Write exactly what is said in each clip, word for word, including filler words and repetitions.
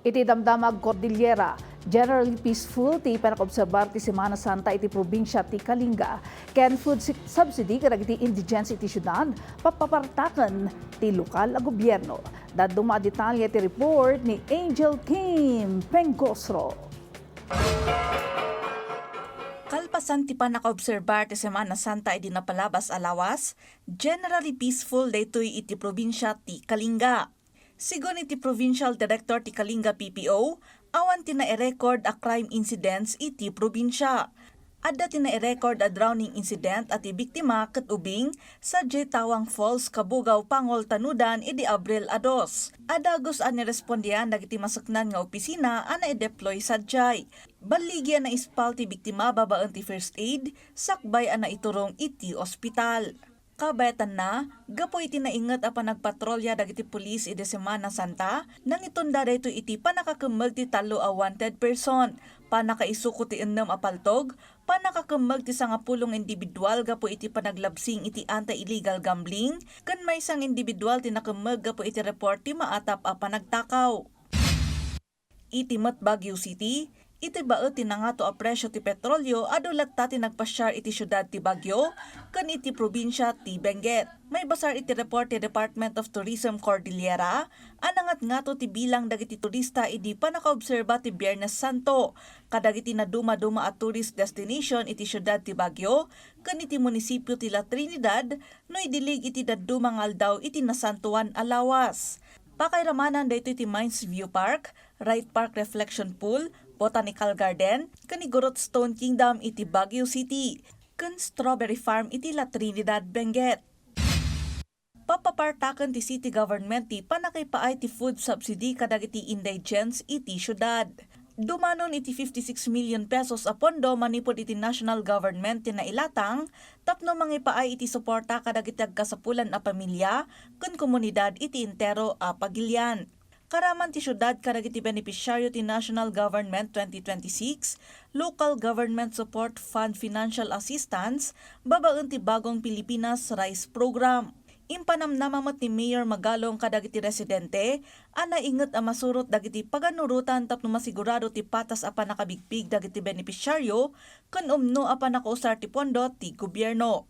Iti Damdamag Cordillera, generally peaceful ti panakaobserbar ti Semana Santa iti probinsia ti Kalinga. Ken food si-, subsidy kadagiti indigents iti siudad, papapartaken ti lokal a gobierno. Dadduma a detalye ti report ni Angel Kim Pengosro. Kalpasan ti panakaobserbar ti Semana Santa idi napalabas a lawas, generally peaceful daytoy iti probinsia ti Kalinga. Sigun iti Provincial Director ti Kalinga P P O, awan ti nairecord a crime incidents iti probinsia. Adda ti nairecord a drowning incident a ti biktima ket ubing sadiay Tawang Falls, Cabugao, Pangol, Tanudan idi Abril a dos. Adagus a nirespondian dagiti maseknan nga opisina a naideploy sadiay. Balligi a naispal ti biktima babaen ti first aid, sakbay a naiturong iti ospital. Kabayatanna, gapu iti nainget a panagpatrolya dagiti pulis idi Semana Santa, nangitunda daytoy iti pannakakemmeg ti tallo a wanted person, pannakaisuko ti ennem a paltog, pannakakemmeg ti sangapulo nga individual gapu iti panaglabsing iti anti-illegal gambling, ken maysa nga individual ti nakemmeg gapu iti report ti maatap a panagtakaw. Iti met Baguio City, iti baet ti nangato a presio ti petrolio, adu latta ti nagpasiar iti siudad ti Baguio ken iti probinsia ti Benguet. Maibasar iti report ti Department of Tourism Cordillera a nangatngato ti bilang dagiti turista idi pannakaobserba ti Biernes Santo kadagiti nadumaduma a tourist destination iti siudad ti Baguio ken iti munisipio ti La Trinidad no idilig iti dadduma nga aldaw iti nasantoan a lawas. Pakairamanan daytoy ti Mines View Park, Wright Park Reflection Pool, Botanical Garden, ken ni Gurot Stone Kingdom iti Baguio City, ken Strawberry Farm iti La Trinidad, Benguet. Papapartaken ti city government ti pannakaipaay ti food subsidy kadagiti indigents iti siudad. Dumanon iti fifty-six million pesos a pondo manipud iti national government ti nailatang tapno mangipaay iti suporta kadagiti agkasapulan a pamilya ken komunidad iti entero a pagilian. Karaman ti siudad kadagiti benepisiario ti National Government twenty twenty-six Local Government Support Fund Financial Assistance babaen ti Bagong Pilipinas Rice Program. Impanamnama met ni Mayor Magalong kadagiti residente a nainget a masurot dagiti paganurotan tapno masigurado ti patas a pannakabigpig dagiti benepisiario ken umno a pannakausar ti pondo ti gobierno.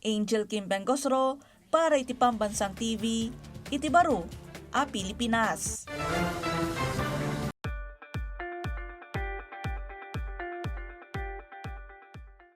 Angel Kim Bengosro para iti Pambansang T V iti baro a Pilipinas.